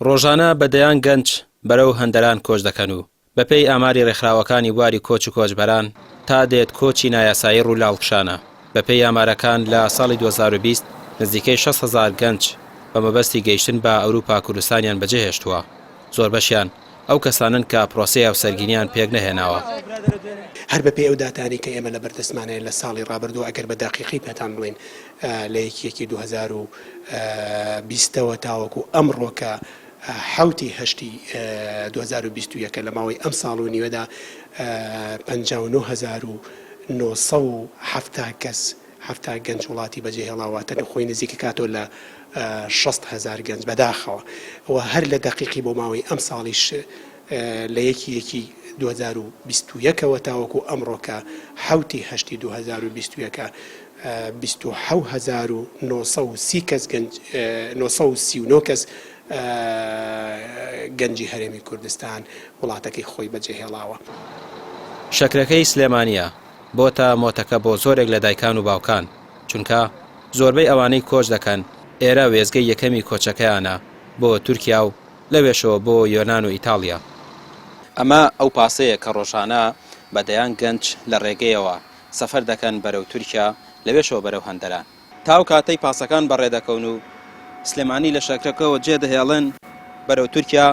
ڕۆژانە بە دەیان گەنج بەرەو هەندەران کۆچ دەکەن و بەپێی ئاماری ڕێکخراوەکانی بواری کۆچ و کۆچبەران، تا دێت کۆچی نایاسایی ڕوو لە هەڵکشانە. بەپێی ئامارەکان لە ساڵی 2020 نزیکەی 60 هەزار گەنج بە مەبەستی گەیشتن بە ئەوروپا کوردستانیان بەجێهێشتووە، زۆربەشیان ئەو کەسانەن کە پرۆسەی هاوسەرگیریان پێک نەهێناوە. هەر بەپێی ئەو داتانەی کە ئێمە لەبەردەستمان هەیە لە ساڵی ڕابردوو ئەگەر بە دەقیقی پێتان بڵێین لە یەکی یەکی 2020 ەوە تاوەکو ئەمڕۆ کە حەوتی هەشتی 2021 لە ماوەی ئەم ساڵ و نیوەدا 59970 کەس 70 گەنج وڵاتی بەجێهێڵاوە واتە خۆی نزیک کاتۆ لە 60 هەزار گەنج بەداخەوە و هەر لە دەقیقی بۆ ماوەی ئەم ساڵیش لە یەکی یەکی 2021 ەوە تاوەکو ئەمڕۆ کە حەوتی هەشتی 2021 27930 کەس گەنج 939 کەس گەنجی هەرێمی کوردستان وڵاتەکەی خۆی بەجێهێڵاوە. شەکرەکەی سلێمانییە بۆتە مۆتەکە بۆ زۆرێک لە دایکان و باوکان، چونکە زۆربەی ئەوانەی کۆچ دەکەن ئێرە وێستگەی یەکەمی کۆچەکەیانە بۆ تورکیا و لەوێشەوە بۆ یۆنان و ئیتاڵیا. ئەمە ئەو پاسەیە کە ڕۆژانە بە دەیان گەنج لە ڕێگەیەوە سەفەر دەکەن بەرەو تورکیا، لەوێشەوە بەرەو هەندەران. تا ئەو کاتەی پاسەکان بەڕێدەکەون و سلێمانی لە شەکرەکەوە جێدەهێڵن بەرەو تورکیا،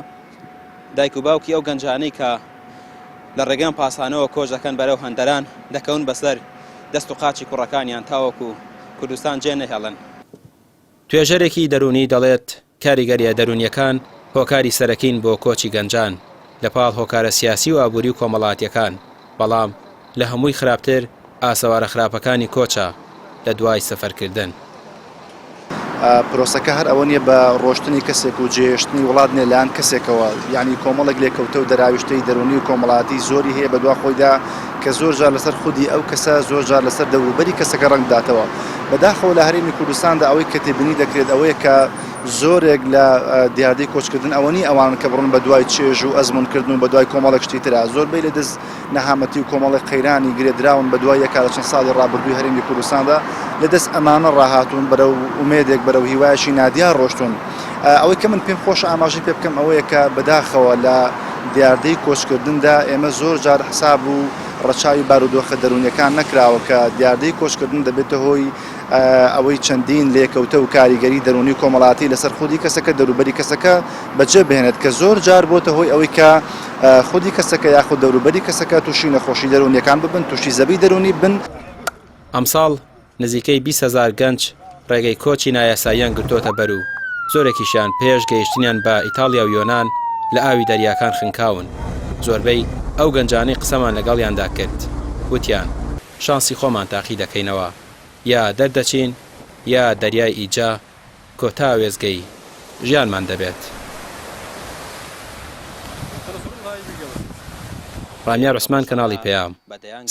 دایک و باوکی ئەو گەنجانەی کە لە ڕێگەی ئەم پاسانەوە کۆچ دەکەن بەرەو هەندەران، دەکەون بەسەر دەست و قاچی کوڕەکانیان تاوەکو کوردستان جێنەهێڵن. توێژەرێکی دەروونی دەڵێت، کاریگەرییە دەروونییەکان هۆکاری سەرەکین بۆ کۆچی گەنجان، لە پاڵ هۆکارە سیاسی و ئابووری و کۆمەڵاتییەکان، بەڵام لە هەمووی خراپتر ئاسەوارە خراپەکانی کۆچە لە دوای سەفەرکردن. پرۆسەکە هەر ئەوە نییە بە ڕۆشتنی کەسێک و جێهێشتنی وڵات نییە لایەن کەسێکەوە، یانی کۆمەڵێک لێکەوتە و دەراویشتەی دەروونی و کۆمەڵایەتی زۆری هەیە بەدوا خۆیدا کە زۆر جار لەسەر خودی ئەو کەسە زۆر جار لەسەر دەوروبەری کەسەکە ڕەنگ بداتەوە. بەداخەوە لە هەرێمی کوردستاندا ئەوەی کە تێبینی دەکرێت ئەوەیە کە زۆرێک لە دیاردەی کۆچکردن ئەوە نییە ئەوانن کە بڕۆن بەدوای چێژ و ئەزموونکردن و بەدوای کۆمەڵێک شتی ترا زۆربەی لە دەست نەهامەتی و کۆمەڵێک قەیرانی گرێدراون بەدوای یەکا لە چەند ساڵی ڕابردووی هەرێمی کوردستاندا لە دەست ئەمانە ڕاهاتوون بەرەو ئومێدێک بەرەو هیوایەکی نادیار ڕۆشتوون. ئەوەی کە من پێم خۆشە ئاماژەی پێ بکەم ئەوەیە کە بەداخەوە لە دیاردەی کۆچکردندا ئێمە زۆر جار حساب و ڕەچاوی بارودۆخە دەروونیەکان نەکراوە کە دیاردەی کۆچکردن دەبێتە هۆی ئەوەی چەندین لێکەوتە و کاریگەری دەروونی و کۆمەڵاتی لەسەر خودی کەسەکە دەوروبەری کەسەکە بەجێ بهێنێت کە زۆر جار بۆتە هۆی ئەوەی کە خودی کەسەکە یاخود دەوروبەری کەسەکە تووشی نەخۆشی دەروونیەکان ببن تووشی زەبری دەروونی بن. ئەمساڵ نزیکەی 20 هەزار گەنج ڕێگەی کۆچی نایاساییان گرتۆتە بەر و زۆرێکیشیان پێش گەیشتنیان بە ئیتاڵیا و یۆنان لە ئاوی دەریاکان خنکاون. زۆربەی ئەو گەنجانەی قسەمان لەگەڵیاندا کرد وتیان شانسی خۆمان تاقی دەکەینەوە یا دەردەچین یا دەریای ئیجە کۆتا وێستگەی ژیانمان دەبێت. ڕامیار عوسمان کەناڵی پەیام،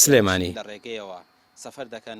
سلێمانی.